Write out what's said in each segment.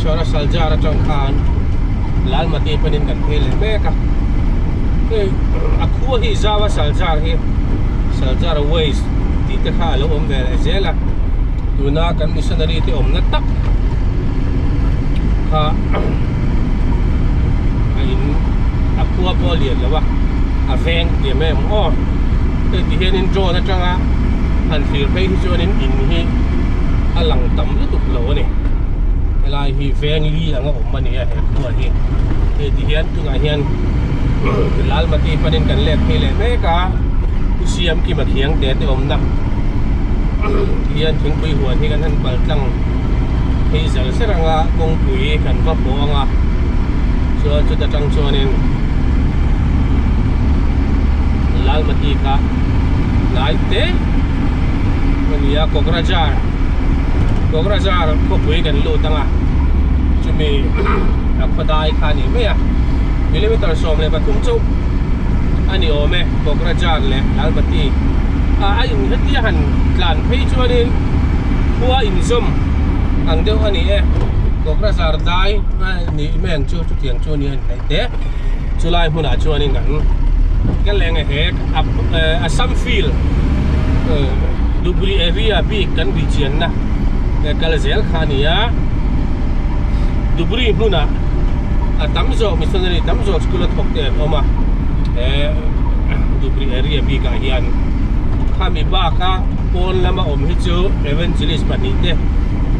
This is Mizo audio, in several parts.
Rameshwara Saljar atang khan Lalmati panin kan phei leh mek a hei a khua hi zau a Saljar hi Saljar waste tih te kha a lo awm ve leh zel a tuna kan missionary te awmna tak kha a in a khua pawh a lian lo a a veng tih mai ang aw hei ti hianin drone atanga han thlir phei hi chuanin in hi a lang tam lutuk lo a ni helai hi veng li anga awm a ni a he khua hi hei ti hian tunah hian Lalmati panin kan let phei leh mek a pu siam kima khiang te te awmna hian thingpui huan hi kan han pal tlang phei zel zel anga kawngpui kan va pawh anga chuan chuta tang chuanin Lalmati kha hnai te a ni a Kokrajhar Kokrajhar khawpui kan lut anga chumi a khawdai kha a ni mai a kilometer 13 chauh a ni awm e Kokrajhar leh Lalmati a a in hetia han tlan phei chuanin khua inzawm ang deuh a ni e Kokrajhar dai a nih mai ang chu chutiang chu a ni a inhnaih te chulai hmunah chuanin kan ka leng a he Assam field Dhubri area bik kan bih chianna kal zel kha a ni a Dhubri hmunah a tam zawk missionary tam zawk school a thawk te an awm a he Dhubri area bikah hian khami baka pawn lama awm hi chu evangelist pahnih te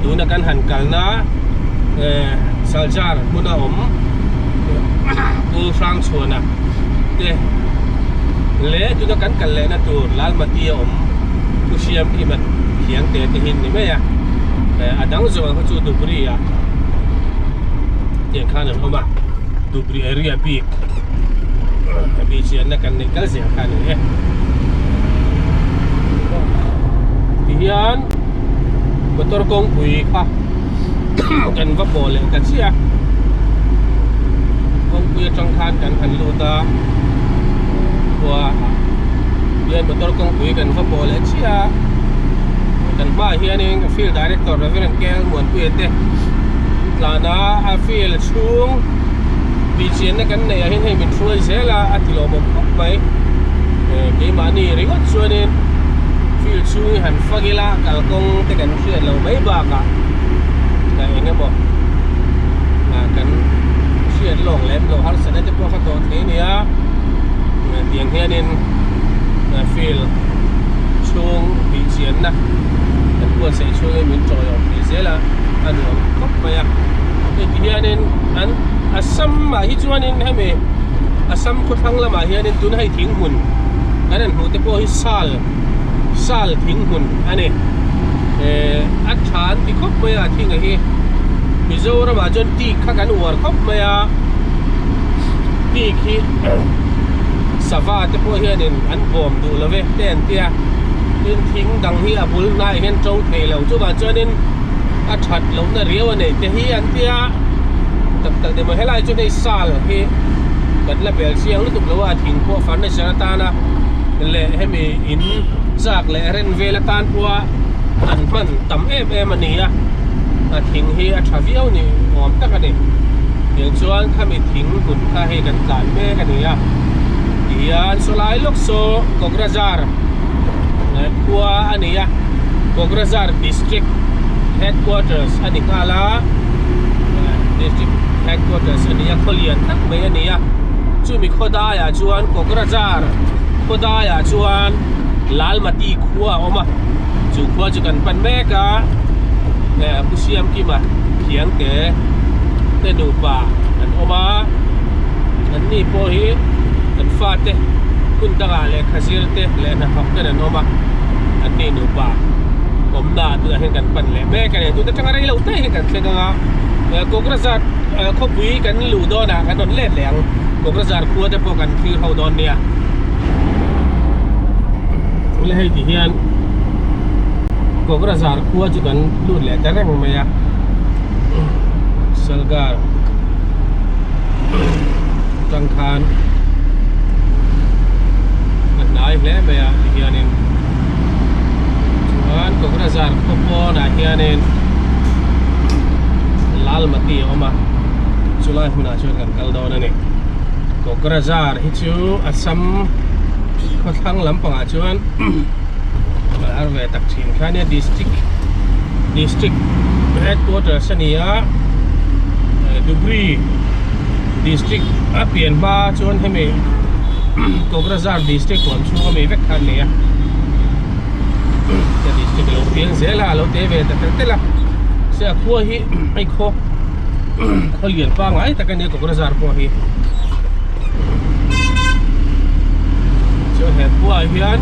tuna kan han kalna Saljar hmuna awm Pu Hrangchhuana te leh tuna kan kal lehna tur Lalmati a awm Pu Siamkima thiang te te hi an ni mai a a dang zawng kha chu Dhubri ah tiang khan an awm a Dhubri area bik a bih chianna kan neih kal zel kha a ni e tihian motor kawngpui kha kan va pawh leh ta chiah a kawngpui atang khan kan han lut a khua hian motor kawngpui kan va pawh leh chiah a kan hmaah hianin field director Reverend K L Muanpuia te tlan a a field chhung tih chianna kan neih ah hian hei min hruai zel a a ti lawmawm khawp mai keimahni ringawt chuanin field chhung hi han fak ila kalkawng te kan hriat loh mai bakah eng emaw kan hriat lawk lem loh harsatna te pawh kha tawh thei a ni a tiang hianin field chhung bih chianna kan buatsaih chhungin min tawih awm thei zel a a nuam khawp mai a hei ti hianin an Assam ah hi chuanin hemi Assam khawthlang lamah hianin tuna hei thing hmun kan han hmuh te pawh hi sal sal thing hmun a ni eh a tha an ti khawp mai a thing a hi Mizoramah chuan teak kha kan uar khawp mai a teak hi sava te pawh hianin an bawm duh lo ve te an tia tin thing dang hi a bul hnaiah hian to thei lo chuvang chuanin a that lohna riau a nei te hi an tia tak tak ni maw helai chuan hei sal hi kan la bel chiang lutuk lo a thing pawh furniture atana leh hemi in chak leh ren vel atan pawha an hman tam em em a ni a a thing hi a tha viau ni awm tak a ni tiang chuan khami thing hmun kha hei kan tlan mek a ni a tihian sawlai lawk saw Kokrajhar khua a ni a Kokrajhar district headquarters a ni nghal a district headquarters a ni a khaw lian tak mai a ni a chumi khaw daiah chuan Kokrajhar khaw daiah chuan Lalmati khua a awm a chu khua chu kan pan mek a Pu Siamkima Khiangte te nupa an awm a an ni pawh hi kan fate hun dangah lehkha zir te leh hnathawk ten an awm a an ni nupa awmna tunah hian kan pan leh mek a ni tun atanga rei lo te hi kan thleng anga Kokrajhar khawpui kan luh dawnah kan rawn let leh ang Kokrajhar khua te pawh kan thlir ho dawn nia le hei ti hian Kokrajhar khua chu kan lut leh ta reng mai a Salgar atang khan a hnai hle mai a ti hianin chuan Kokrajhar khaw pawnah hianin. Lalmati a awm a, chulai hmunah chuan kan kal dawn a ni. Kokrajhar hi chu Assam khawthlang lampangah chuan a lar ve tak thin kha nia district district headquarters a ni a, Dhubri district a pian hma chuan hemi Kokrajhar district huam chhung ami vek kha an ni a. Ka district a lo piang zel a, a lo te ve ta tel tel a. Se a khua hi hei khaw khaw lian pangngai tak a nia Kokrajhar pawh hi. Chuan he khua ah hian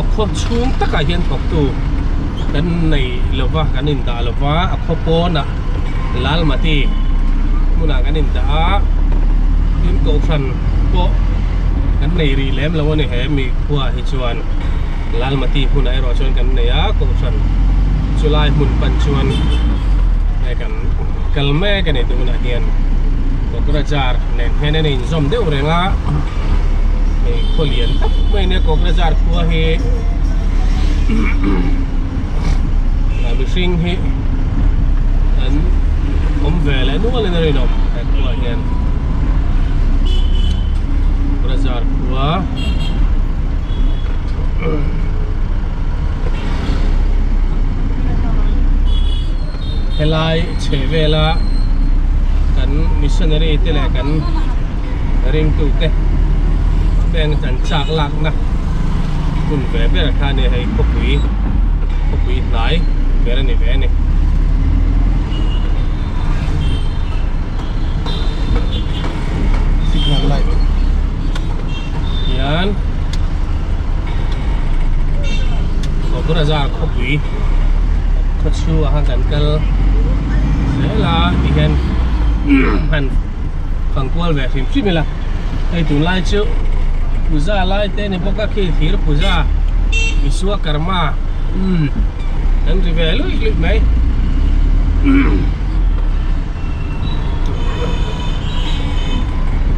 a khaw chhung takah hian thawktu kan nei lova kan indah lova a khaw pawnah Lalmati hmunah kan indah a tin kohhran pawh kan nei rih lem lo a ni he mi khua hi chuan Lalmati hmunah erawh chuan kan nei a kohhran chulai hmun pan chuan hei kan kal mek a ni tunah hian Kokrajhar nen hian an inzawm deuh reng a hei khaw lian tak mai ania Kokrajhar khua hi mihring hi an awm ve leh nual in a rinawm he khuaah hian Kokrajhar khua. Helai chheh vela kan missionary te leh kan ringtu te bank an chak lakna hun ve ber kha a ni hei khawpui khawpui hnai ber a ni ve a ni. Signal light hian Kokrajhar khawpui khaw chhungah khan kan kal zel a tihian han fang kual ve hrim hrim ila hei tunlai chu puja lai te ni bawk a khi thir puja Vishwakarma umm kan ri ve luih luih mai.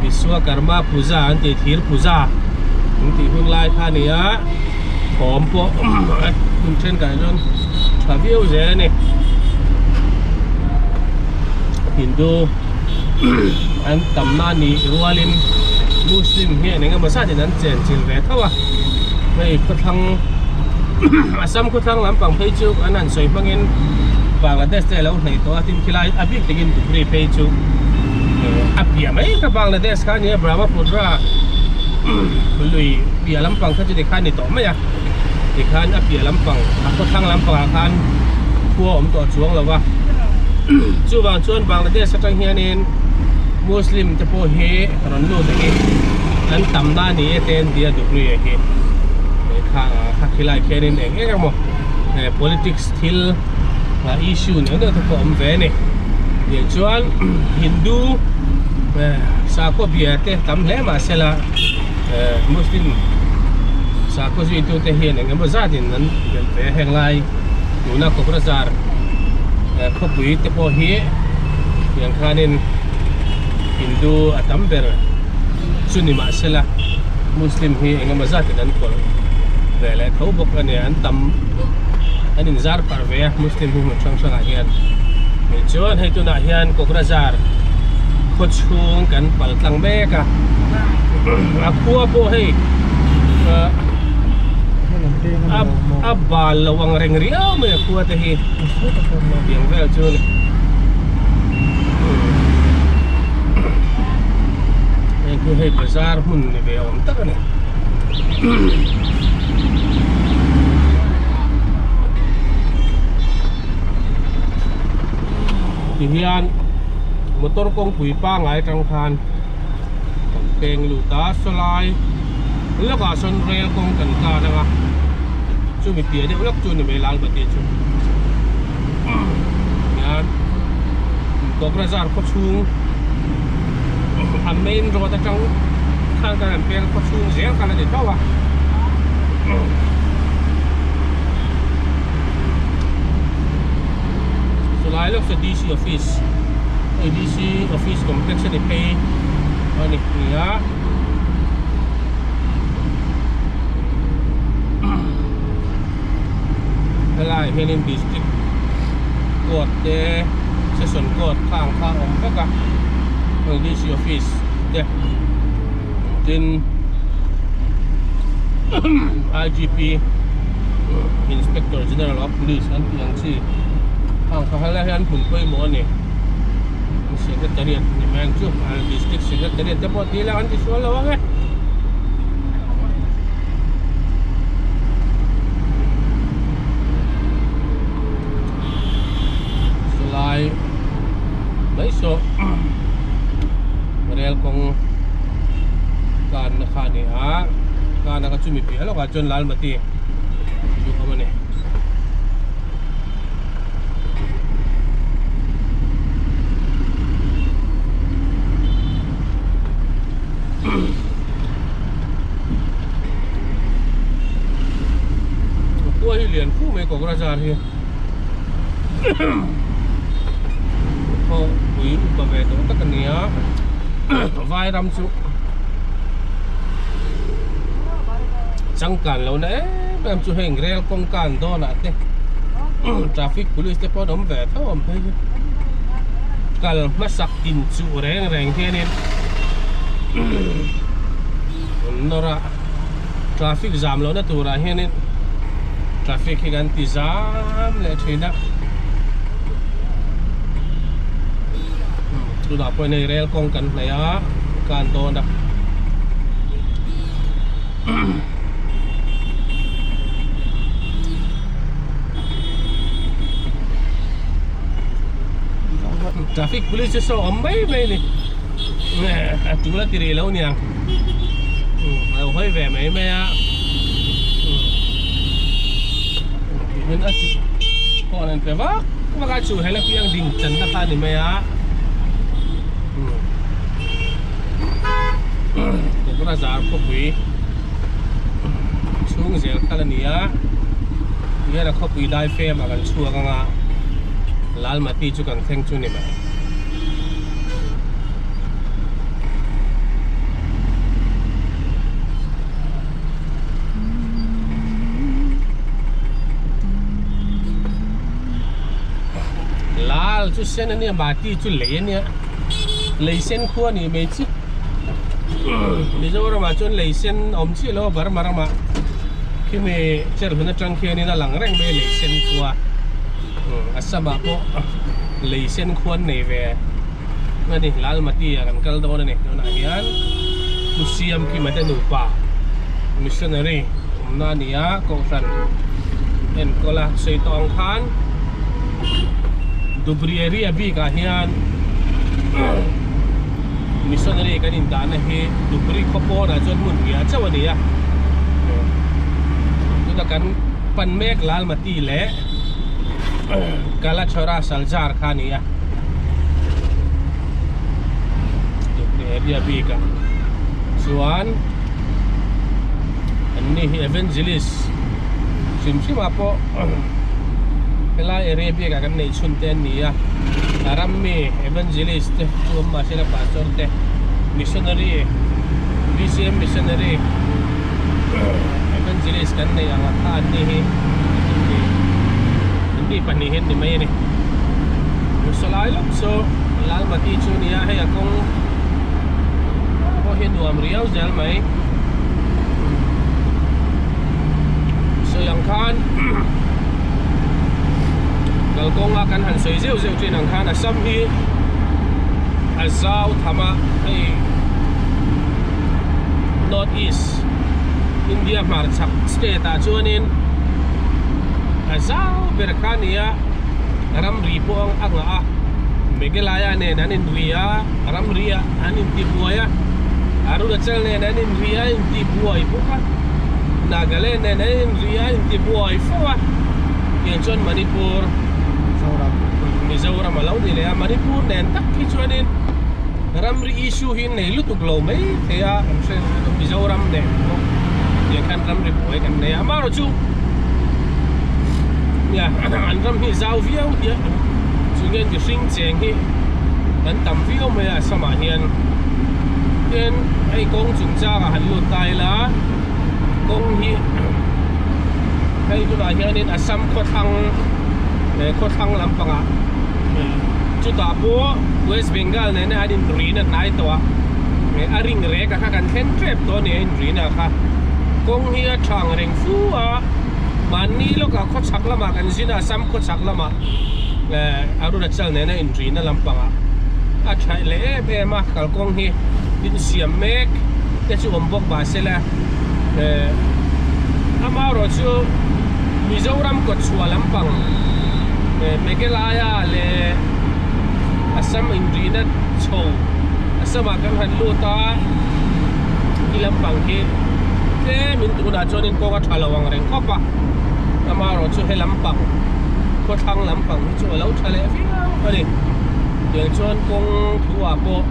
Vishwakarma puja an tih thir puja an tih hun lai kha a ni a thawm pawh a hun thenkhat ah chuan tha viau zel a ni Hindu an tamna a nih rualin Muslim hian eng emaw zat in an chen chilh ve tho a hei khawthlang Assam khawthlang lampang phei chu an han sawi hmangin Bangladesh te a lo hnaih tawh a tin khilai a bik takin Dhubri phei chu a piah mai kha Bangladesh kha a nia Brahmaputra lui piah lampang kha chu tikhan a ni tawh mai a tikhan a piah lampang a khawthlang lampangah khan khua a awm tawh chuang lo va chuvang chuan Bangladesh atang hianin Muslim te pawh hi rawn lut a hi an tamna a ni e te an ti a Dhubri ah hi. Kha khilai khianin eng eng emaw politics thil issue neuh neuh te pawh a awm ve a ni. Tichuan Hindu sakhaw bia te tam hle mahsela Muslim sakhaw zuitu te hian eng emaw zatin an belh ve a heng lai tuna Kokrajhar khawpui te pawh hi tiang khanin Hindu a tam ber chu ni mahsela Muslim hi eng emaw zatin an kawlh ve leh tho bawk a ni an tam an inzar parh ve a Muslim hi hmun hrang hrangah hian tichuan hei tunah hian Kokrajhar khaw chhung kan pal tlang mek a a khua pawh hei a bal lo ang reng riau mai a khua te hi tiang vel chu a ni. Heng khi hei bazar hmun ni ve awm tak a ni. Tihian motor kawngpui pangai atang khan kan peng lut a sawlai lawkah sawn rail kawng kan tan ang a chumi piah deuh lawk chu ni mai Lalbati chu hian Kokrajhar khaw chhung a main road atang khan kan han peng khaw chhung zel khan a ni tho a chulai lawk saw D_C office hei D_C office complex a ni phei a ni a. Helaiah hianin district. Court te Session Court kha ang kha a awm vek a DC office te tin IGP Inspector General of Police an tih ang chi khang kha helai hian hmun pawimawh a ni Secretariat ni mai ang chu District Secretariat te pawh ti ila an ti sual lo ang e. Chulai mai saw rel kawng kanna kha a ni a kana kha chumi piah lawkah chuan Lalmati chu a awm a ni. Khua hi lian fu mai Kokrajhar hi khaw pui upa ve tawh tak a ni a vai ram chu changkan lo na em em chu heng rel kawng kan dawn ah te traffic police te pawh an awm ve tho awm phei chu kal hmasak inchuh reng reng hianin nawr a traffic zam lohna turah hianin traffic hi kan ti zam leh thin a tunah pawh hei rel kawng kan hnaih a kan dawn a. Traffic police chu saw awm mai mai ni a tul a ti rih lo niang a lo hawi ve mai mai a tihian a chi pawh an pe vak vak a chu hela piang ding channa kha a ni mai a. Kokrajhar khawpui chhung zel kha la ni a tihian a khawpui dai fem ah kan chhuak ang a Lalmati chu kan thleng chu ni mai. Lal chu sen a nia mati chu lei a nia. Lei sen khua a nih mai chi Mizoramah chuan lei sen awm chiah lo a Burma ramah khimi cherhlun atang khianin a lang reng mai a lei sen khua Assam ah pawh lei sen khua an nei ve a ni Lalmati ah kan kal dawn a ni tunah hian Pu Siamkima te nupa missionary awmna a ni a Kohhran enkawl a sawi tawh ang khan. Dubri area bikah hian missionary kan indahna hi Dubri khaw pawnah chuan hmun hniah chauh a ni a chuta kan pan mek Lalmati leh Kalachhara Salzar kha a ni a Dubri area bikah chuan anni hi evangelist hrim hrim ah pawh helai area biakah kan neih chhun te an ni a a ram mi evangelist te chu awm mahse la pastor te missionary bcm missionary evangelist kan neih ang a kha an ni hi an ni pahnih hi an ni mai a ni sawlai lawk chu Lalmati chu a ni a hei a kawng pawh hi a nuam riau zel mai. Sawi ang khan kalkawnga kan han sawi zeuh zeuh thin ang khan Assam hi a zau tham a hei North East India hmarchhak state ah chuanin a zau ber kha a ni a ramri pawh a ngah a Meghalaya nen an inri a ramri ah an intibuai a Arunachal nen an inri a intibuai bawk a Nagaland nen an inri a intibuai fo a tiang chuan Manipur Mizoram Mizoram a lo ni leh a Manipur nen tak hi chuanin ramri issue hi nei lutuk lo mai thei a kan hre Mizoram nen pawh tiang khan ramri buai kan nei a amaherawhchu nia an ram hi zau viau hian chu nge mihring cheng hi kan tam viau mai a Assam ah hian tin hei kawng chungchang ah han lut ta ila kawng hi hei tunah hianin Assam khawthlang. Khawthlang lampangah chutah pawh West Bengal nena an inrina hnai tawh a, a ring rek a kha kan thleng tep tawh a ni a inrina kha. Kawng hi a tha ang reng fu a, mahni lawkah khawchhak lamah kan zin a, Assam khawchhak lamah Arunachal nena inrina lampangah a tha leh em em a, kalkawng hi insiam mek te chu awm bawk mahsela amaherawhchu Mizoram kawtchhuah lampang Meghalaya leh Assam inrihna chho Assam ah kan han lut a ti lampang hi tlem in tunah chuanin kawng a tha lo ang reng khawp a amaherawhchu he lampang khawthlang lampang hi chu a lo tha leh viau a ni tiang chuan kawng thu ah pawh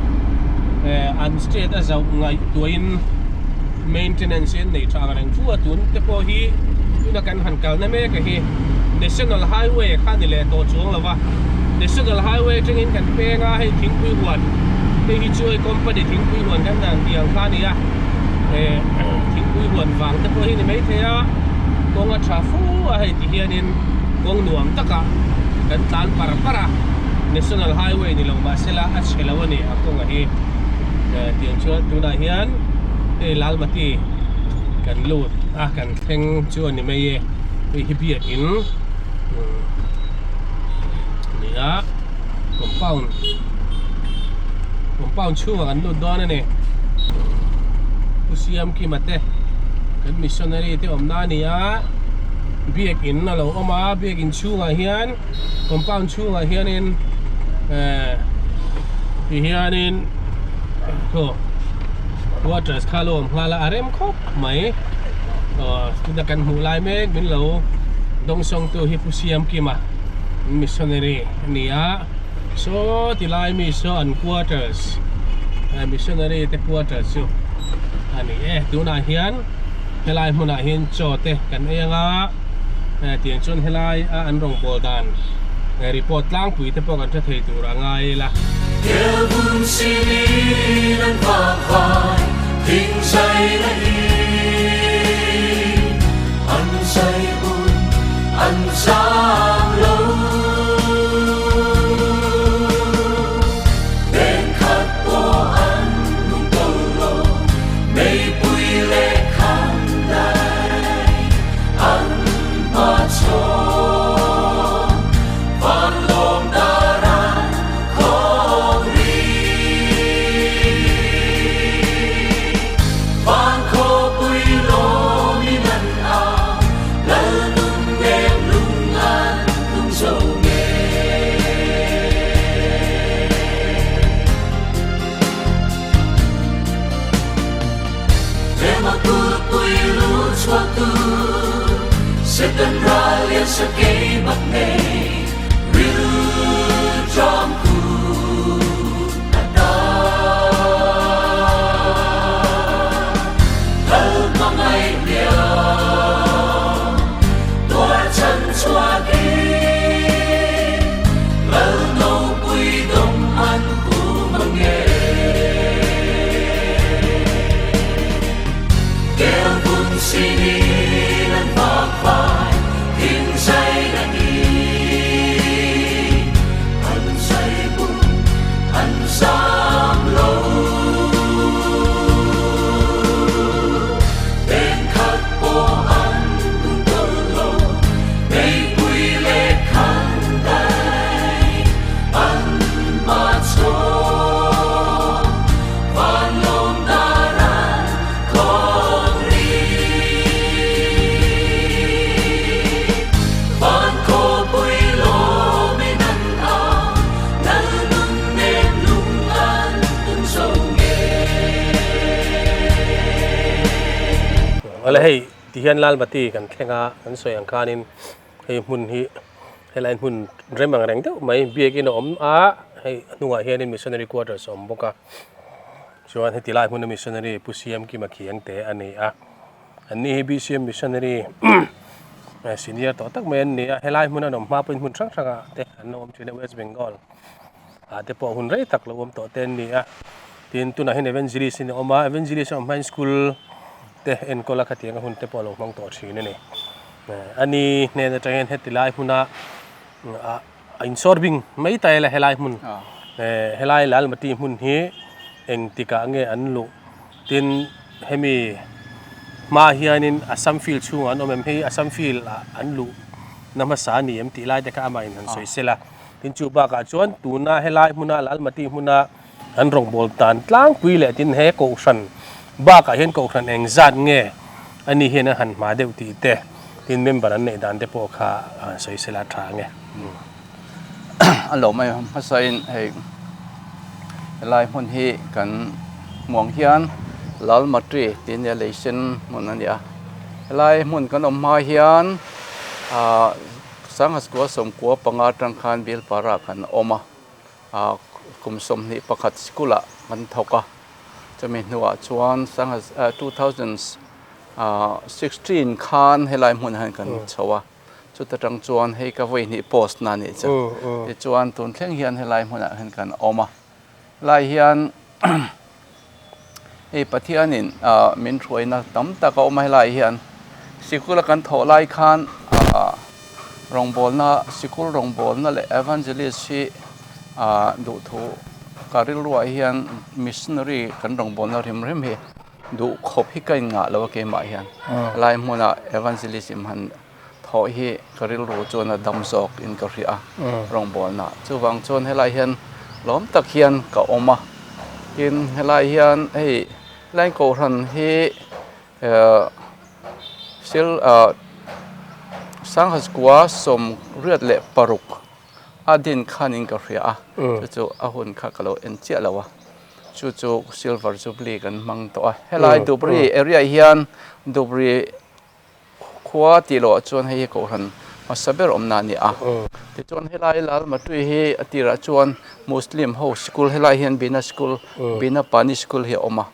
an state a zauh ngaihtuahin maintenance hi an nei tha ang reng fu a tun te pawh hi tuna kan han kalna mek a hi National Highway kha ni leh tawh chuang lo va National Highway atangin kan peng a hei thingpui huan hei hi chu hei company thingpui huan kan dan tih ang kha a ni a eh thingpui huan vang te pawh hi ni maithei a kawng a tha fu a hei ti hianin kawng nuam takah kan tlan par par a National Highway ni lo mahsela a chhe lo a ni a kawngah hi eh tiang chuan tunah hian hei Lalmati kan lut a kan thleng chu a ni mai e hei hi biakin ni a compound compound chhungah kan lut dawn a ni Pu Siamkima te kan missionary te awmna a ni a biakin a lo awm a biakin chhungah hian compound chhungah hianin eh ti hianin khaw quarters kha a lo awm nghal a a rem khawp mai aw tuna kan hmuh lai mek min lo dawngsawng tu hi Pu Siamkima missionary a ni a saw ti lai mi saw an quarters missionary te quarters chu a ni e tunah hian helai hmunah hian chaw te kan ei anga tiang chuan helai a an rawngbâwl dan report tlangpui te pawh kan hre thei tur a ngai ila. Awle hei tihian Lalmati kan thleng a kan sawi ang khanin hei hmun hi helai hmun rem ang reng deuh mai biakin a awm a hei a hnungah hianin missionary quarters a awm bawk a chuan heti lai hmuna missionary Pu Siamkima Khiangte a ni a anni hi BCM missionary senior tawh tak mai an ni a helai hmun an awm hma pawhin hmun hrang hrangah te an awm thin a West Bengal ah te pawh hun rei tak lo awm tawh te an ni a tin tunah hian evangelist in a awm a evangelist a awm hmain school te enkawl a khatiang a hun te pawh a lo hmang tawh thin a ni ani hnen atang hian heti lai hmuna. A insawr bing mai ta ila helai hmun helai Lalmati hmun hi engtikah nge an luh tin hemi hma hianin Assam field chhungah an awm em hei Assam field ah an luh na hmasa a ni em tih lai te kha amah in han sawi sel a tin chu bakah chuan tuna helai hmuna Lalmati hmuna an rawngbâwl tân tlângpui leh tin he kohhran bâkah hian kohhran eng zât nge a ni hian a han hma deuh tih te, tin member an neih dan te pawh kha sawi sela a tha ang e. A lo mai hmasain hei helai hmun hi kan hmuh ang hian Lalmatri tih nia lei sen hmun a ni a, helai hmun kan awm hma hian ah Sangha School sawmkua panga atang khan Bilpara kan awm a. Kum 21 sikul ah kan thawk a, chumi hnuah chuan sangha 2016 khan helai hmun hian kan chho a, chuta tang chuan hei ka vawi hnih post na anih chu, tichuan tun thleng hian helai hmunah hian kan awm a, helai hian hei Pathianin min hruaina tam tak a awm a helai hian sikul a kan thawh lai khan rawngbawlna sikul rawngbawlna leh evangelist hi duhthu ka rilruah hian missionary kan rawngbawlna rem rem hi duh khawp hi ka inngah lo a keimah hian helai hmunah evangelism han thawh hi ka rilru chuan a dam zawk in ka hria a rawngbawlna chuvang chuan helai hian lawm tak hian ka awm a tin helai hian hei helai kohhran hi ehh sil ah sangha kua 86 a din khan in ka hria a chu chu a hun kha ka lo en chiah lo a chu chu silver jubilee kan hmang tawh a helai dubri area hian dubri. Khua tih loh ah chuan hei hi kohhran hmasa ber awmna a ni a. Tichuan helai Lalmatui hi a tirah chuan Muslim ho sikul helai hian Bina sikul Bina Pani sikul hi a awm a.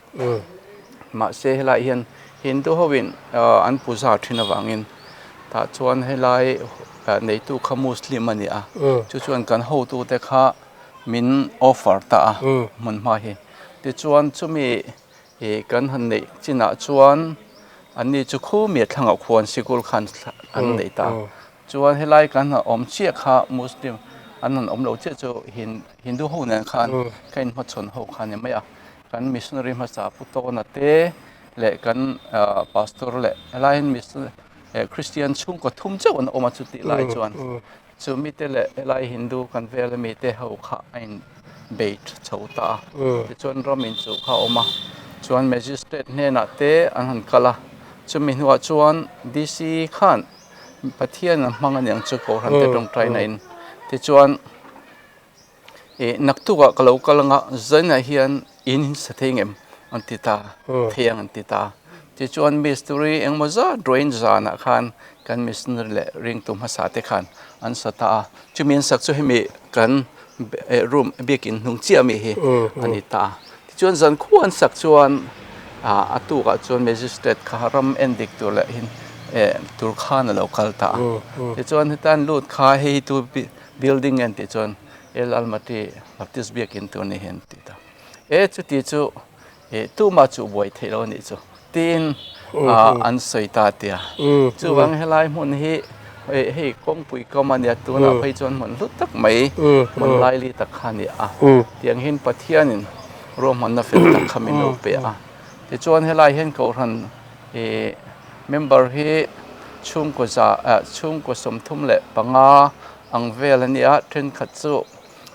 Mahse helai hian Hindu hoin an puja thin avangin tah chuan helai neitu kha Muslim a ni a. Chu chuan kan hotute kha min offer ta a hmunhma hi. Tichuan chumi Ih kan han neih chinah chuan anni chu khumi a thlangah khuan sikul khan an neih ta. Chuan helai kan han awm chiah kha Muslim an han awm lo chiah chu Hindu ho nen khan ka inhmachhawn ho kha a ni mai a. Kan missionary hmasa Pu Tawna te leh kan pastor leh helai hian Christian chhungkaw thum chauh an awm a chutih lai chuan. Chu mite leh helai Hindu kan vela mite ho kha a in bei chho ta a, tichuan ram in chu kha a awm a, chuan Magistrate hnenah te an han kal a, chumi hnuah chuan DC khan Pathian a hmang aniang chu Kohhran te tawngtai na in, tichuan ih naktukah ka lo kal anga zainah hian in in sa thei ngem an ti ta, thei ang an ti ta. Tichuan mistiri engmaw zat ruain zanah khan kan missionary leh ringtu hmasa te khan an sa ta a, chumi an sak chu hemi kan room biakin hnung chiah ami hi a ni ta a. Tichuan zan khua an sak chuan a tukah chuan magistrate kha ram en dik tur leh hin tur khan a lo kal ta a. Tichuan hetan lut kha hei tu building en tih chuan El Almaty Baptist biakin tur ni hian ti ta. E chuti chu e tumah chu buai theih lo anih chu tiin an sawi ta tia. Chuvang helai hmun hi hei kawngpui kam ania tunah phei chuan hmun hlu tak mai hmun laili tak kha a ni a. Tiang hian Pathianin ruahmanna fel tak kha min lo pe a. Tichuan helai hian Kohhran e member hi chhungkaw za chhungkaw 35 Ang vel a nia, thenkhat chu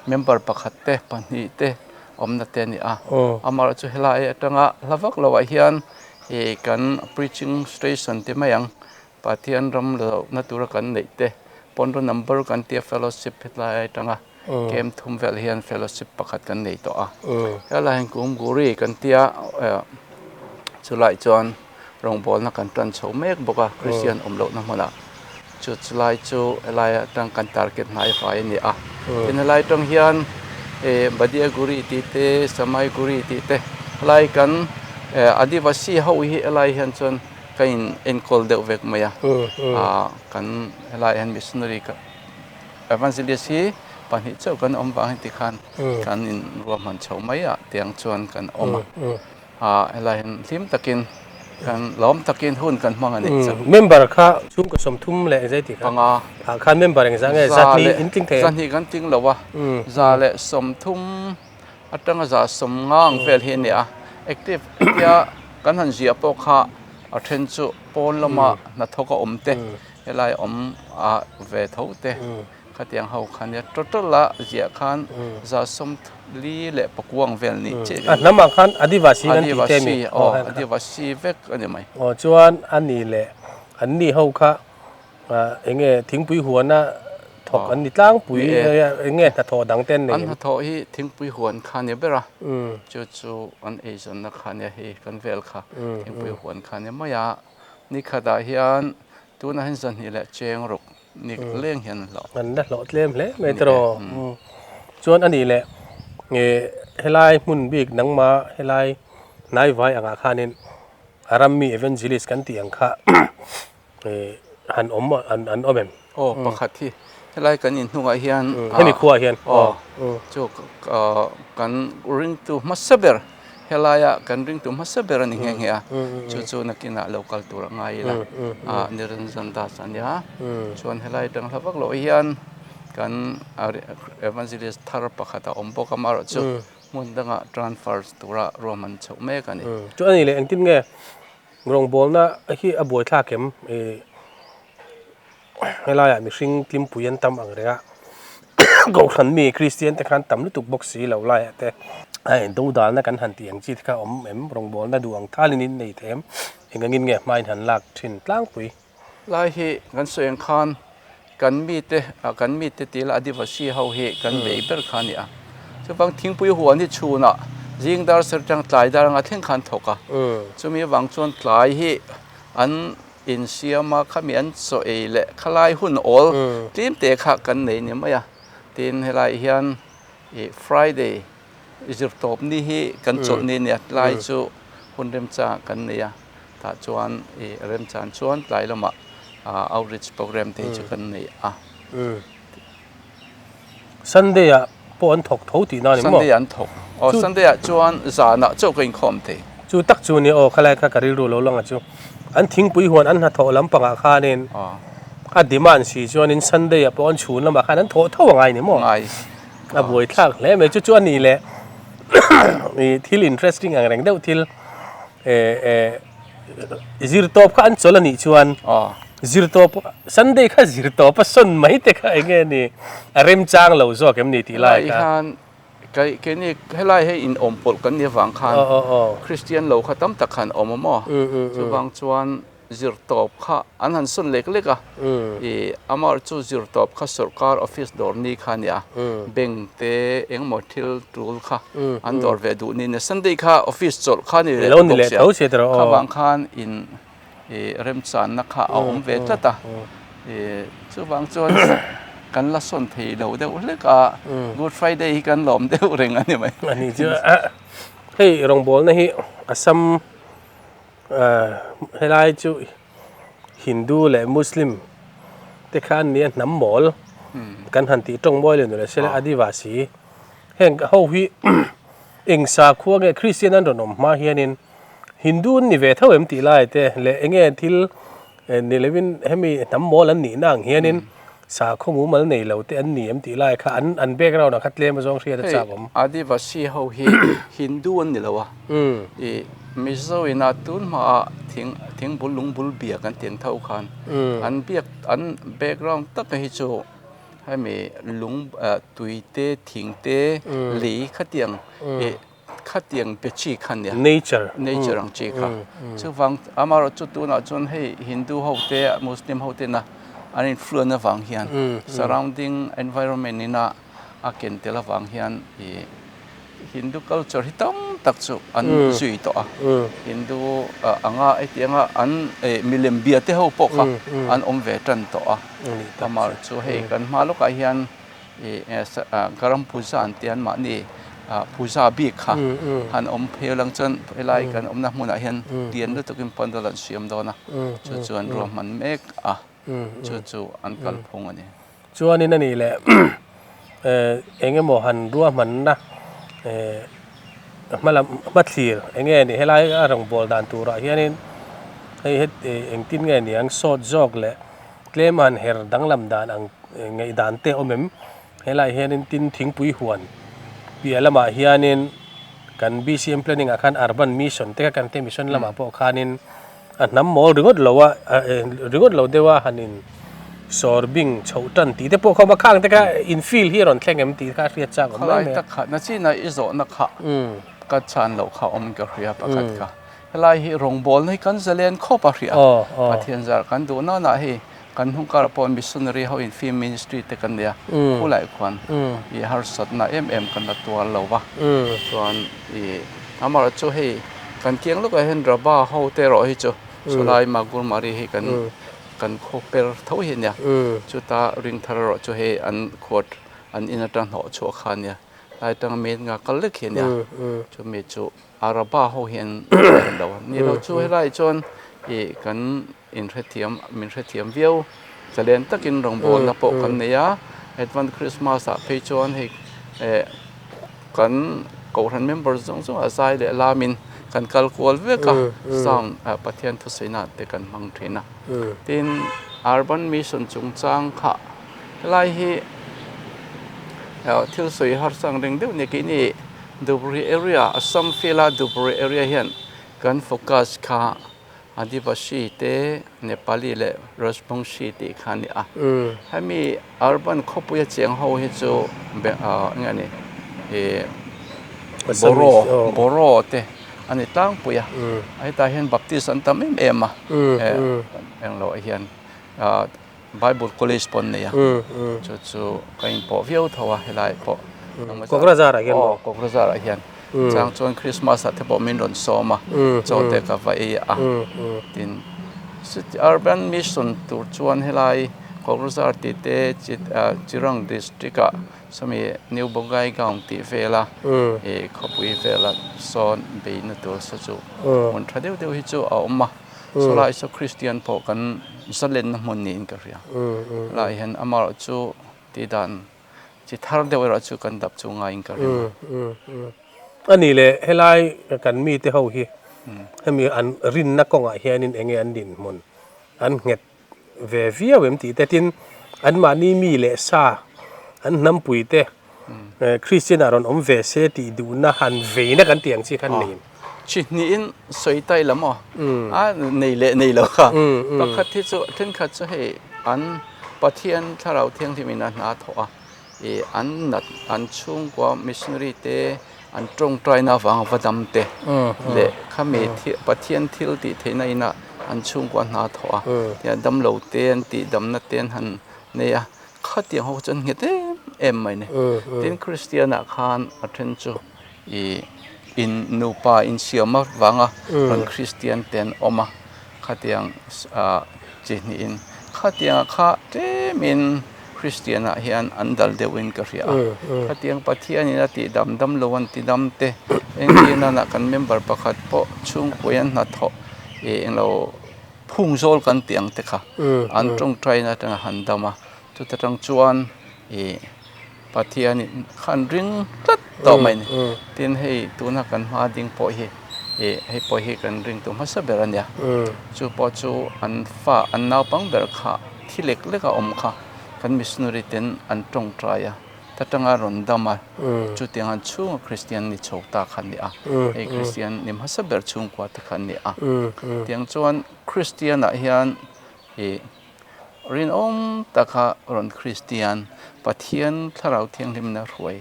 member pakhat te pahnih te awmna te a ni a. Amaherawhchu chu helai atanga hla vak loh ah hian ih kan preaching station te mai ang, Pathian ram lohna tura kan neih te pawnraw number kan tia fellowship hetlai atanga kem thum vel hian fellowship pakhat kan nei tawh a. Helai hian Kumguri kan tia chulai chuan rawngbawlna kan tan chho mek bawk a, Christian awm lohna hmunah. Chu chulai chu helai atang kan target hnai fai a ni a. Tin helai atang hian eh Badiaguri tih te Samaiguri tih te helai kan eh Adivasi ho hi helai hian chuan ka in enkawl deuh vek mai a. Ah kan helai hian missionary ka evangelist hi pahnih chauh kan awm vang heti khan kan in ruahman chho mai a tiang chuan kan awm a. Ah helai hian hlim takin. Kan lawm takin hun kan hmang a nih chu. Member kha chhungkaw 30 leh engzai tih kha? Panga. Ah khan member engzah nge? 200 in tling thei em? 200 kan tling lo a, 130 atanga 150 ang vel hi a ni a. Active tia kan han ziah pawh kha a then chu pawn lama hnathawk a awm te, helai awm a ve tho te. Khatiang ho kha nia total a ziah khan 44 ang vel nih chiah A hnam ah khan Adivasi kan tih te mi? Adivasi aw Adivasi vek a ni mai. Aw chuan a ni leh an ni ho kha eng nge thingpui huana thawk an ni tlangpui eng nge hnathawh dang te an nei em? An hnathawh hi thingpui huan kha a ni ber a, chu chu an eizawnna kha nia hei kan vel kha thingpui huan kha a ni mai a, nikhatah hian tunah hian 200 leh cheng ruk Ni leng hian an hlawh. An la hlawh tlem hle mai tiraw. Chuan a nih leh helai hmun bik nangma helai hnaivai angah khanin a rammi evangelist kan tih ang kha han awm an awm em? Aw pakhat hi helai kan inhnungah hian hemi khuaah hian aw chu kan ringtu hmasa ber Helaia kan ringtu hmasa ber a ni nghe nghe a, chu chu nakinah lo kal tur a ngai ila a Niranjan Das a nia. Chuan helai atang hla vak loh hian kan evangelist thar pakhat a awm bawk a, amaherawhchu hmun dangah transfer tura ruahman chhoh mek a ni. Chu a ni leh engtin nge rawngbawlna hi a buaithlak em? Helaiah mihring tlimpui an tam ang reng a, Kohhran mi Kristian te khan tam lutuk bawk si lo laiah te a in do dalna kan han tih ang chi te kha awm em, rawngbawlna duh ang thalin in nei thei em, eng angin nge hmain han lak thin tlangpui. Lai hi kan sawi ang khan kan mite kan mite tih lah Adivasi ho hi kan bei ber kha a ni a, chuvang thingpui huan hi chhunah zing dar ser atang tlai dar anga thleng khan thawk a, chumi avang chuan tlai hi an Insiam a, khami an chaw ei leh khalai hun awl tlem te kha kan nei ni mai a. Tin, helai hian ih Friday zirtawp ni hi kan chawlh ni a nia, tlai chu hun remchang kan nei a, tah chuan ih remchang chuan tlai lamah outreach program te hi chu kan nei a. Sunday ah pawh an thawk tho tihna a ni maw? Sunday an thawk. Aw Sunday ah chuan zanah chauh ka inkhawm thei. Chu tak chu nia aw khalai kha ka rilru lo lang a chu. An thingpui huan an hnathawh lampangah khanin a demand si chuanin Sunday ah pawh an chhun lamah khan an thawh tho a ngai ni maw? Ngai. A buai thlak hle mai. Chu chu a nih leh ih thil interesting ang reng deuh thil eh Zirtawp kha an chawl a nih chuan zirtawp Sunday kha zirtawp a sawn mai te kha eng nge ni a remchang lo zawk em ni tih lai kha. Helai hian keini helai hi in awm pawlh kan nih avang khan Kristian lo kha tam tak khan awm a maw? Chuvang chuan zirtawp kha an han sawn lek lek a. Ih amah chu zirtawp kha sawrkar office dawr ni kha a ni a, bank te engemaw thil tul kha an dawr ve duh ni nia, Sunday kha office chawlh kha a ni leh bawk sia, kha vang khan in ih remchanna kha a awm ve tlat a, ih chuvang chuan kan la sawn thei lo deuh hlek a, Good Friday hi kan lawm deuh reng a ni mai. A ni chu hei rawngbawlna hi Assam Helai chu Hindu leh Muslim te kha an nia hnam mawl kan han tih tawng mawi leh nula sela Adivasi heng ho hi eng sakhua nge Kristian an rawn awm hma hianin Hindu an ni ve tho em tih lai te leh eng nge thil ni lovin hemi hnam mawl an nihna ang hianin sakhaw mumal nei lo te an ni em tih lai kha an an background ah kha tlem azawng hriat a chak awm. Adivasi ho hi Hindu an ni lo a. I Mizo ina tun hmaah thing thing bul lung bul biak an tih ang tho khan an biak an background taka hi chu hemi lung tui te thing te lei khatiang ih khatiang be chi kha nia nature nature ang chi kha chuvang amaherawhchu tunah chuan hei Hindu ho te Muslim ho tena an influence avang hian surrounding environment ina a ken tel avang hian ih Hindu culture hi tam tak chu an zui tawh a, Hindu anga hetianga an milem bia te ho pawh kha an awm ve tan tawh a, amah chu hei kan hma lawkah hian ih Garam Puja an tia mahni puja bik kha han awm phei lang chuan helai kan awmna hmunah hian lian lutukin pandal an siam dawn a, chu chuan ruahman mek a, chu chu an kalphung a ni. Chuanin a nih leh eng emaw han ruahmanna hma lam hma thlir eng nge ni helai a rawn bawl dan turah hianin Hei het engtin nge niang sawt zawk leh tlem han her danglam dan ang ngaihdan te awm em? Helaiah hianin tin thingpui huan piah lamah hianin kan BCM planning ah khan urban mission te kha kan ti a mission lamah pawh khanin a hnam mawl ringawt lo a ringawt lo deuh a han in sawr bing chhoh tan tih te pawh kha awm a khang te kha in field hi a rawn thleng em tih kha a hriat chak awm mai mai a. Khalai tak kha nachina i zawhna kha ka chhan loh kha awm ka hria pakhat kha. Helai hi rawngbawlna hi kan zalen khawp a hria. Pathian zar kan duh nana hei kan hnung karah pawh missionary ho in film ministry te kan nei a, khulai khuan i harsatna em em kan la tuar lo va. Chuan i amaherawhchu chu hei kan kiang lawkah hian Rabha ho te erawh hi chu chulai Magurmari hi kan kan khaw per tho hi a nia. Chuta ringthar erawh chu hei an khuat an in atang hnawh chhuah kha a nia. Lai atanga main nga kal lek hi a nia. Chumi chu Araba ho hian an lo a ni lo chu helai chuan ih kan inhrethiam min hrethiam viau zalen takin rawngbawlna pawh kan nei a advance Christmas ah phei chuan hei eh kan kohhran member zawng zawng ah zai leh lamin kan kal kual vek a sound ah Pathian thusawi te kan hmang thin a tin urban mission chungchang kha helai hi thil sawi harsa ang reng deuh ni keini. Dhubri area, Assam field a Dhubri area hian kan focus kha Adivasi te, Nepali leh Rajbongshi tih kha a ni a. Hemi urban khawpui a cheng ho hi chu eng nge ni ih Boro, Boro te a ni tlangpui a. Hetah hian Baptist an tam em em a, englo hian Bible College pawh an nei a, chu chu ka inpawh viau tho a helai pawh. Kokrajhar ah hian maw? Aw Kokrajhar ah hian. Chang chuan Christmas ah te pawh min rawn sawm a, chaw te ka va ei a. Tin city urban mission tur chuan helai Kokrajhar tih te Chirang district ah sawmi New Bongaigaon tih vela ih khawpui vela sawn beihna tur saw chu hmun tha deuh deuh hi chu a awm a. Sawlai saw Kristian pawh kan zalenna hmun niin ka hria. Helai hian amaherawh chu tih dan chi thar deuh erawh chu kan dap chu ngaiin ka ring a. A nih leh helai kan mite ho hi hemi an rinna kawngah hianin eng nge an dinhmun an nghet ve viau em tih te tin anmahni mi leh sa an hnampui te Kristian ah rawn awm ve se tih duhna han veina kan tih ang chi khan nei. Chi hnihin sawi tai lam aw a nei leh nei lo kha pakhat hi chu thenkhat chu hei an Pathian thlarau thianghlim in a hna thawh a ih an nat an chhungkua missionary te an tawngtaina avanga va dam te leh khami Pathian thil tih theihna ina an chhungkua hna thawh a tiang damlo te an tih damna te an han nei a khatiang ho chu an nghet em em mai ni tin Kristian ah khan a then chu ih in nupa insiam avanga rawn Kristian te an awm a khatiang ah chi hnihin khatiang ah kha tlemin Kristian ah hian an dal deuhin ka hria a khatiang Pathian in a tih dam dam lo an ti dam te engtin nana kan member pakhat pawh chhungpui an hnathawh ih englo phung zawl kan tih ang te kha an tawngtaina atanga han dam a chuta tang chuan ih Pathian in khan ring tlat tawh mai a ni tin hei tuna kan hma ding pawh hi ih hei pawh hi kan ring tu hmasa ber a nia chu pawh chu an fa an naupang ber kha thi lek lek a awm kha kan missionary ten an tawngtai a ta tanga rawn dam a chutiang an chhunga Kristian ni chho ta kha a ni a hei Kristian ni hmasa ber chhungkua te kha an ni a tiang chuan Kristian ah hian ih Rinawm taka rawn Kristian, Pathian Thlarau Thianghlimna hruai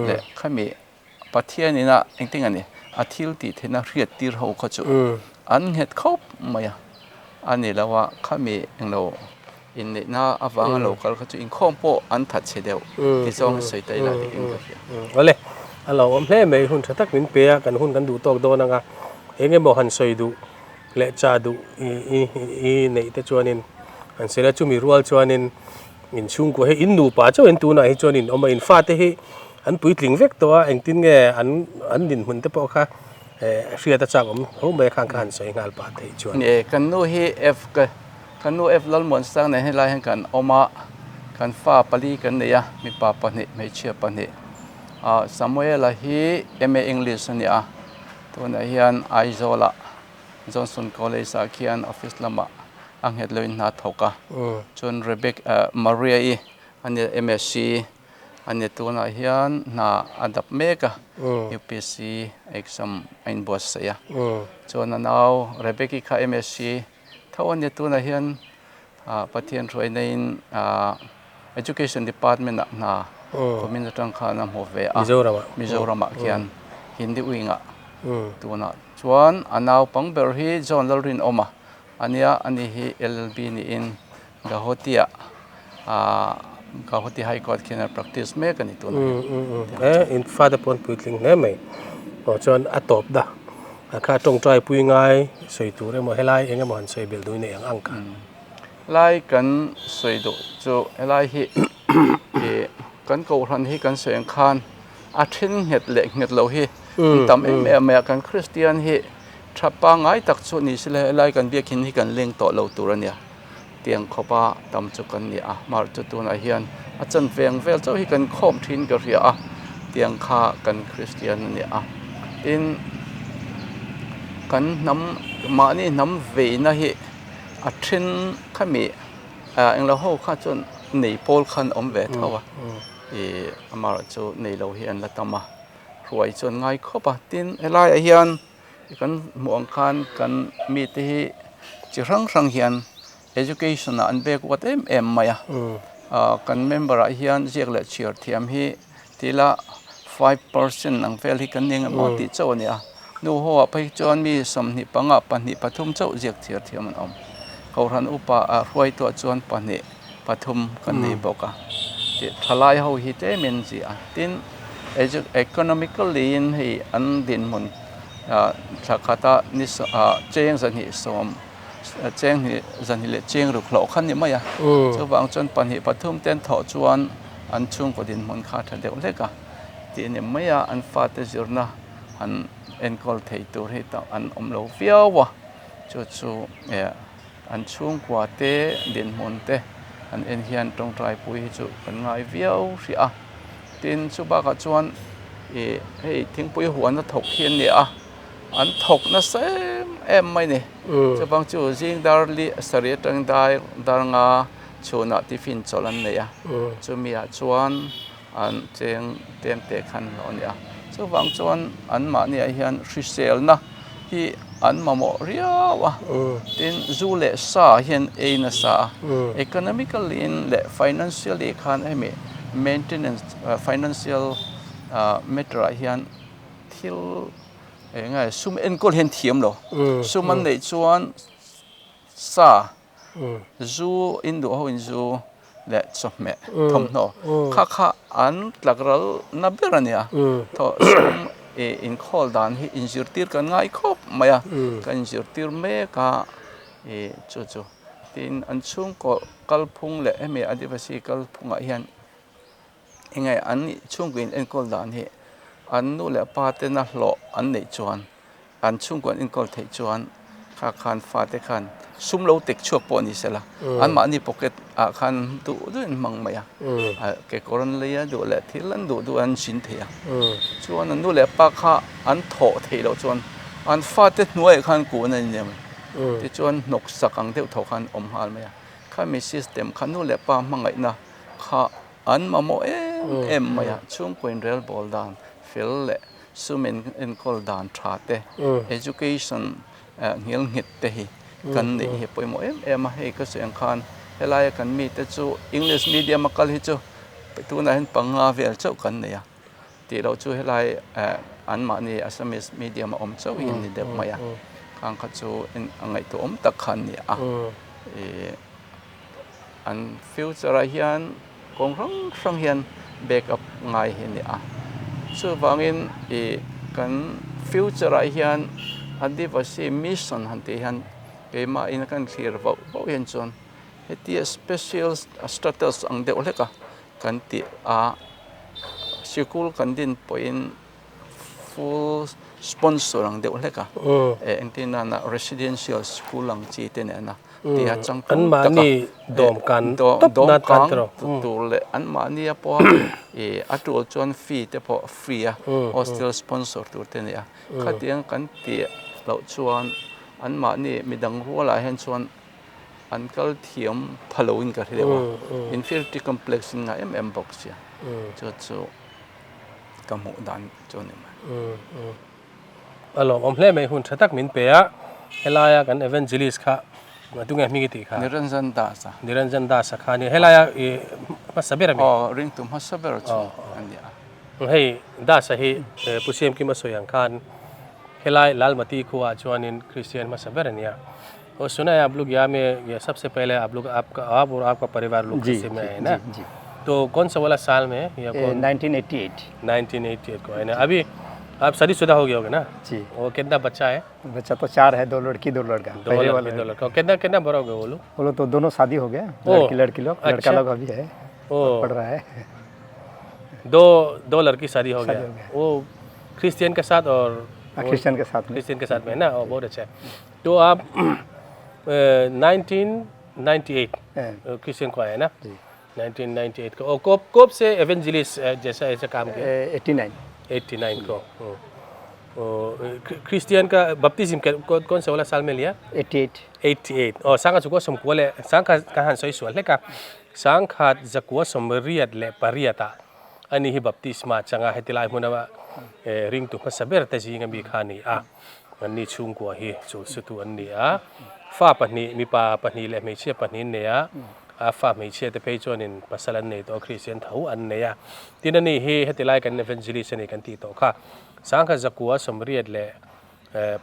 leh khami Pathian ina engtin a ni, a thil tih theihna hriat tir ho kha chu an nghet khawp mai a, a ni lo a, khami englo inneihna avanga lo kal kha chu inkhawm pawh an that chhe deuh ti zawng sawi ta ila tiin ka hria. Awle, a lo awm hle mai, hun tha tak min pe a, kan hun kan duh tawk dawn ang a, eng emaw han sawi duh leh cha duh i neih te chuanin an sawi a, chumi rual chuanin in chhungkua hi in nupa chauhin tunah hi chuan in awm a, in fate hi an puitling vek tawh a, engtin nge an an dinhmun te pawh kha hriat a chak awm tho mai a khang kha han sawi nghal pah theih chuan. Ni kan nu hi F ka kan nu F Lalmuansang nen helai hian kan awm a, kan fa pali kan nei a, mipa pahnih hmeichhia pahnih ah Samuela hi MA English a ni a, tunah hian Aizawlah. Johnson College ah khian office lamah a nghet loin hna thawk a chuan Rebecca Maria-i a nia MSc a nia tunah hian hna a dap mek a UPSC exam a inbuatsaih a chuan a nau Rebecca-i kha MSc tho a nia tunah hian Pathian hruaina in Education Department ah hna kumin atang khan a hmu ve a Mizoram ah khian Hindi wing ah tunah chuan a naupang ber hi John Lalrinawma a nia ani hi LLB niin Gauhati ah Gauhati High Court khian a practice mek a ni tunah hian. In fate pawn puitling hle mai aw chuan a tawp da A kha tawngtai pui ngai sawi tur emaw helai eng emaw han sawi belh duh nei ang ang kha. Helai kan sawi duh chu helai hi ih kan kohhran hi kan sawi ang khan a then nghet leh nghet lo hi an tam em em mai a, kan Kristian hi tha pangngai tak chu ni sila helai kan biakhin hi kan leng tawh lo tur a nia tiang khawpa tam chu kan ni a, mar chu tunah hian a chanve ang vel chauh hi kan khawm thin ka hria a, tiang kha kan Kristian a ni a, tin kan hnam mahni hnam veina hi a then khami ah englo ho kha chuan nei pawl khan awm ve tho a, ih amaherawhchu chu nei lo hi an la tam a, hruai chu an ngai khawp a, tin helaiah hian. Kan hmuh ang khan kan mite hi chi hrang hrang hian education ah an backward em em mai a, kan member ah hian ziak leh chhiar thiam hi tila 5% ang vel hi kan ni ang emaw tih chauh a ni a, nu ho ah phei chuan mi 25 ah pahnih pathum chauh ziak chhiar thiam an awm, kohhran upa ah hruaituah chuan pahnih pathum kan nei bawk a, tih thalai ho hi tlem in ziah a, tin economically in hei an dinhmun. Thla khata ni cheng 220 cheng hnih 2 leh cheng ruk hlawh kha ni mai a, chuvang chuan pahnih pathum ten thawh chuan an chhungkaw dinhmun kha a tha deuh hlek a tih a ni mai a, an fate zirna han enkawl thei tur hi an awm lo viau a, chu chu an chhungkua te dinhmun te an en hian tawngtai pui hi chu kan ngai viau hrih a. Tin, chu bakah chuan ih hei thingpui huan a thawk hi an ni a, an thawk nasa em em mai ni. Chuvang chu zing dar li sarih atang dar dar nga chhunah tiffin chawlh an nei a, chumi ah chuan an cheng tlem te khan hlawh a ni a. Chuvang chuan anmahni ah hian hriselna hi an mamawh riau a, tin zu leh sa hian ei nasa a, economically in leh financially khan hemi maintenance financial matter ah hian thil eng nge sum enkawl hian thiam lo, sum an neih chuan sa Zu in duh ho in zu leh chawhmeh thawmhnaw kha kha an tlak ral na ber a nia. Thaw sum ih inkhawl dan hi inzirtir kan ngai khawp mai a, kan inzirtir mek a ih chu chu. Tin an chhungkaw kalphung leh hemi Adivasi kalphungah hian enge an chhungkaw in enkawl dan hi an nu leh pa tena hlawh an neih chuan an chhungkaw an enkawl theih chuan kha khan fate khan sum lo tek chhuak pawh ni sela anmahni pocket ah khan duh duh in hmang mai a kekawr an lei a duh leh thil an duh duh an zin thei a chuan an nu leh pa kha an thawh theih loh chuan an fate hnuaiah khan kun a innem tichuan hnawk sak ang deuh tho khan awm nghal mai a khami system kha nu leh pa hmangaihna kha an mamawh em em mai a, chhungkaw inrelbawl dan fel leh sum enkawl dan tha te, education nghil nghet te hi kan neih hi a pawimawh em em a, hei ka sawi ang khan helaia kan mite chu English medium a kal hi chu tunah hian panga vel chauh kan nei a, tih loh chu helai anmahni Assamese medium a awm chauh hi an ni deuh mai a, khang kha chu a ngaihtuahawm tak kha an ni a. An future ah hian kawng hrang hrang hian back up ngai hi a ni a, chuvangin ih kan future ah hian Adivasi mission han tih hian keimah in kan thlir vauh vauh hian chuan hetia special status ang deuh hlek a kan tih a sikul kan din pawhin full sponsor ang deuh hlek a engtin nana residential school ang chi te nena tia changtlung taka dawmkang tur leh anmahni a pawha ih a tul chuan fee te pawh free a hostel sponsor tur te a ni a khatiang kan tih loh chuan. Anmahni midang rualah hian chuan an kal thiam pha loin ka hre deuh a, inferiority complex in ngah em em bawk sia, chu chu ka hmuh dan chu a ni mai. A lawmawm hle mai, hun tha tak min pe a, helaia kan evangelist kha tunge hming i tih kha? Niranjan Das a. Niranjan Das a kha a nia, helaia i hmasa ber a mi? Aw, ringtu hmasa ber chu a nia. Hei Das a hi Pu Siamkima sawi ang khan Helai Lalmati khuaah chuanin Kristian hmasa ber a nia. Aw sunai aap log ya me ye sabse pehle aap log aapka aap aur aapka parivar log Kristian mein aaye na. To kaun sa wala saal mein ya kaun 1988 1988 ko hai na. Abhi aap shadishuda ho gaya hoge na? जी। वो कितना बच्चा है? बच्चा तो चार है, दो लड़की दो लड़का। दो लड़की दो लड़का। कितना कितना बड़ा हो गया वो लोग? वो लोग तो दोनों शादी हो गया, लड़की लड़की लोग, लड़का लोग अभी है पढ़ रहा है। दो दो लड़की शादी हो गया। वो क्रिश्चियन के साथ और क्रिश्चियन के साथ में। क्रिश्चियन के साथ में ना, और बहुत अच्छा है। तो आप 1998 क्रिश्चियन को आया ना? 1998 को। और कोप कोप से एवेंजलिस्ट जैसा ऐसा काम किया? 89। 89 को। क्रिश्चियन का बपतिस्म कौन कौन सा वाला साल में लिया? 88। 88. Oh, sangkhat zakua sawmkua leh sangkhat ka han sawi sual hlek a, sangkhat zakua sawmriat leh pariat ah ani hi baptisma changa heti lai hmuna ringtu hmasa ber te zinga mi kha a ni a, anni chhungkua hi chulsutu an ni a, fa pahnih mipa pahnih leh hmeichhia pahnih an nei a, a fa hmeichhia te phei chuanin pasal an nei tawh a, Kristian tho an nei a, tin ani hi heti lai kan evangelist a ni kan tih tawh kha, sangkhat zakua sawmriat leh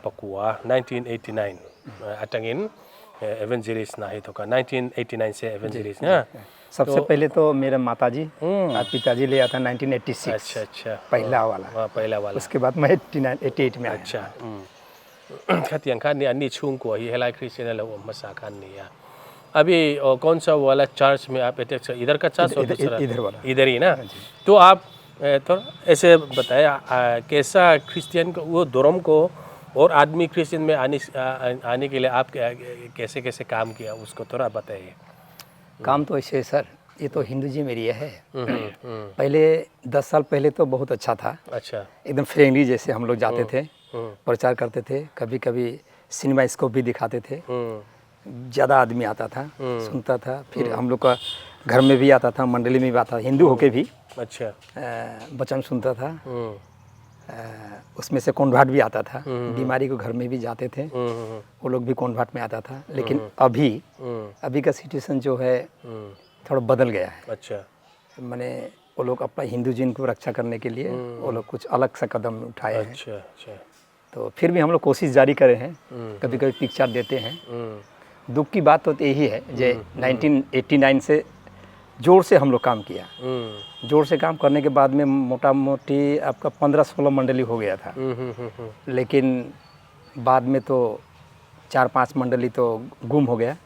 Pakua, 1989 atangin evangelist hna hi thawk a, 1989 se evangelist nia. सबसे पहले तो मेरा माताजी और पिताजी ले आया था 1986। अच्छा अच्छा। पहला वाला। हाँ, पहला वाला। उसके बाद मैं 89 88 में आया। अच्छा। Khatiang khan ni anni chhungkua hi helai Christian a lo awm hmasa khan ni a. Abhi kawn sa wala church mein aap attach इधर का चर्च और दूसरा इधर वाला। इधर ही ना। तो आप थोड़ा ऐसे बताया कैसा क्रिश्चियन को वो धर्म को और आदमी क्रिश्चियन में आने आने के लिए आप कैसे कैसे काम किया उसको थोड़ा बताइए। काम तो ऐसे है सर, ये तो हिंदुज्म एरिया है। पहले 10 साल पहले तो बहुत अच्छा था। अच्छा। एकदम फ्रेंडली जैसे हम लोग जाते थे, प्रचार करते थे, कभी कभी सिनेमा स्कोप भी दिखाते थे, ज़्यादा आदमी आता था, सुनता था। फिर हम लोग का घर में भी आता था, मंडली में भी आता था, हिंदू होके भी। अच्छा। वचन सुनता था। उसमें से कॉन्वर्ट भी आता था, बीमारी को घर में भी जाते थे, वो लोग भी कॉन्वर्ट में आता था। लेकिन अभी अभी का सिचुएशन जो है थोड़ा बदल गया है। अच्छा। मैंने वो लोग अपना हिंदू जिन को रक्षा करने के लिए वो लोग कुछ अलग सा कदम उठाए हैं। अच्छा अच्छा। तो फिर भी हम लोग कोशिश जारी करे हैं, कभी कभी पिक्चर देते हैं। दुख की बात तो यही है जे 1989 से जोर से हम लोग काम किया। जोर से काम करने के बाद में मोटा मोटी आपका 15-16 मंडली हो गया था, लेकिन बाद में तो 4-5 मंडली तो गुम हो गया।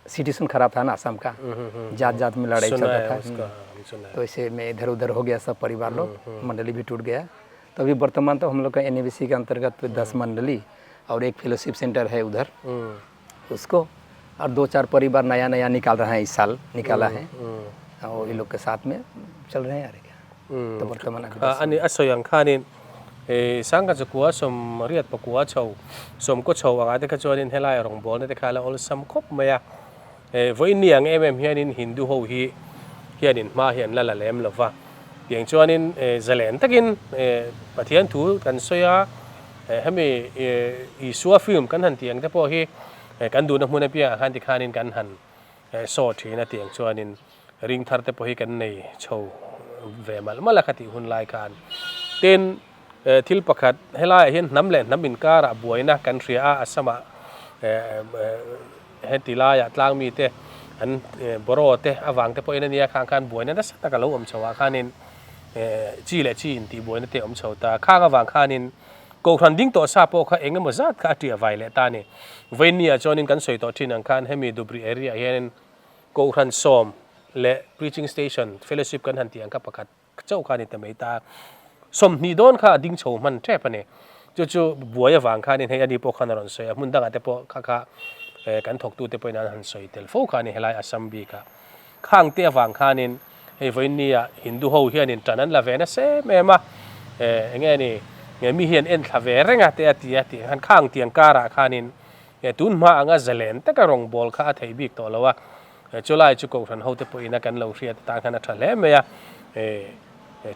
सिचुएशन खराब था ना असम का, जात जात में लड़ाई चलता था, तो ऐसे में इधर उधर हो गया सब परिवार लोग, मंडली भी टूट गया। तो अभी वर्तमान तो हम लोग का एनएबीसी के अंतर्गत 10 मंडली और एक फेलोशिप सेंटर है उधर उसको, और 2-4 परिवार नया नया निकाल रहा है, इस साल निकाला है, और ये लोग के साथ में चल रहे हैं यार क्या। तो वर्तमान अभी ani a sawi ang khanin sangkhat zakua sawmriat pakua chho sawmkaw chho anga te kha chuanin helai rawngbawlna te kha a la awlsam khawp mai a, vawiin ni ang em em hianin Hindu ho hi hianin hma hi an la la lem lo va, tiang chuanin zalen takin Pathian thu kan sawi a, hemi Isua film kan han tih ang te pawh hi kan duhna hmun apiangah khan tikhanin kan han saw thin a, tiang chuanin ring thar te pawh hi kan nei chho ve malh malh a kha tih hun lai khan. Tin, thil pakhat helaiah hian hnam leh hnam inkarah buaina kan hria a, Assam-ah heti laiah tlang mite an Boro te avang te pawhin a nia, khang khan buaina nasa tak a lo awm chho ah khanin chi leh chi intih buaina te a awm chho ta. Khang avang khanin Kohhran ding tawh sa pawh kha eng emaw zat kha a ṭiah vai leh ta a ni. Vawinia chuanin kan sawi tawh ṭhin ang khan hemi Dhubri area ah hianin Kohhran sawm leh preaching station fellowship kan han tih ang kha pakhat chauh kha a ni ta mai ta. 20 dawn kha a ding chho hman ṭep a ni. Chu chu buai avang khanin hei ani pawh khan a rawn sawi a, hmun dangah te pawh kha kha kan thawktute pawhin an han sawi tel fo kha a ni helai Assam bikah. Khang te avang khanin hei vawinia Hindu ho hianin ṭan an la ve nasa em em a, eng nge ni nge mi hian en thla ve reng a te a ti a tih khan khang tiang karah khanin nge tun hma anga zalen taka rawngbawl kha a thei bik tawh lo a, chulai chu kohhran hote pawhin a kan lo hriat atan khan a tha hle mai a,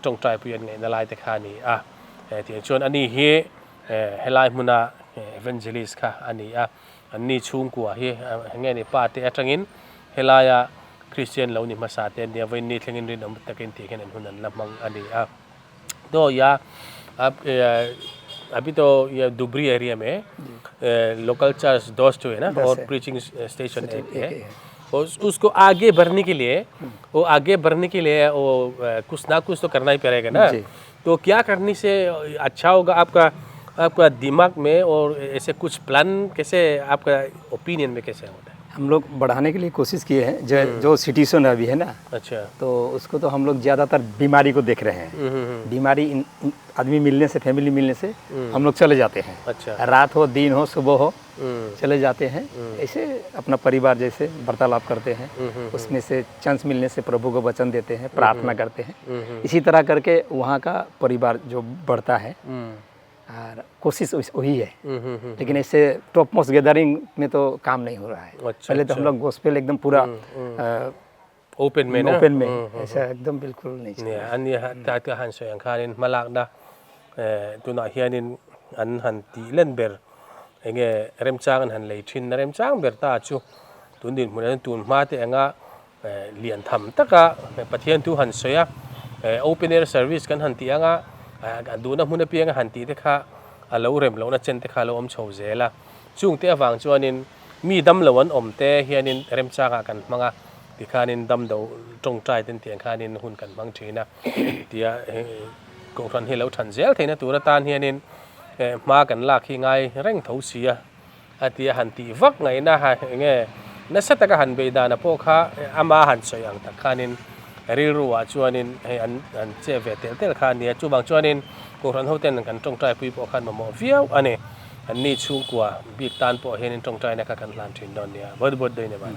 tawngtai pui an ngaihna lai te kha a ni a, tiang chuan ani hi helai hmuna evangelist kha a ni a, anni chhungkua hi eng nge ni pa te atangin helaia Kristian lo ni hmasa te an nia, vawiin ni thlengin rinawm takin tih hian an hun an la hmang a ni a. To ya abhi to ya Dubri area mein local church दोस्त जो है ना और preaching station एक है और उसको आगे बढ़ने के लिए वो आगे बढ़ने के लिए वो कुछ ना कुछ तो करना ही पड़ेगा ना तो क्या करने से अच्छा होगा आपका आपका दिमाग में और ऐसे कुछ प्लान कैसे आपका ओपिनियन में कैसे होता है हम लोग बढ़ाने के लिए कोशिश किए हैं जो जो सिटीजन अभी है ना अच्छा तो उसको तो हम लोग ज़्यादातर बीमारी को देख रहे हैं बीमारी इन, इन, आदमी मिलने से फैमिली मिलने से हम लोग चले जाते हैं अच्छा रात हो दिन हो सुबह हो चले जाते हैं ऐसे अपना परिवार जैसे वार्तालाप करते हैं उसमें से चांस मिलने से प्रभु को वचन देते हैं प्रार्थना करते हैं इसी तरह करके वहाँ का परिवार जो बढ़ता है और कोशिश वही है लेकिन ऐसे top most gathering में तो काम नहीं हो रहा है पहले तो हम लोग गोस्पेल एकदम पूरा ओपन में ना ओपन में ऐसा एकदम बिल्कुल नहीं चल Nia an nia ta ka han sawi ang khanin hmalakna tunah hianin an han tih len ber enge remchang an han lei thin na remchang ber ta chu tun dinhmun ah tun hma te anga lian tham taka Pathian thu han sawi a open air service kan han tih anga a duhna hmun apianga han tih te kha a lo rem lohna chen te kha a lo awm chho zel a chungte avang chuanin Mi dam lo an awm te hianin remchangah kan hmang a, tikhanin dam do tawngtai ten tiang khanin hun kan hmang thin a, tia Kohhran hi lo than zel theihna tur atan hianin hma kan lak hi ngai reng tho si a, a tia han tih vak ngaihna ha enge nasa taka han bei dana pawh kha ama han sawi ang tak khanin rilru ah chuanin hei an an che ve tel tel kha a nia, chuvang chuanin Kohhran hoten kan tawngtai pui pawh khan mamawh viau a ni. Anni chhungkua bik tan pawh hianin tawngtaina kha kan hlan thin dawn nia. Bawt bawt daih ni mai.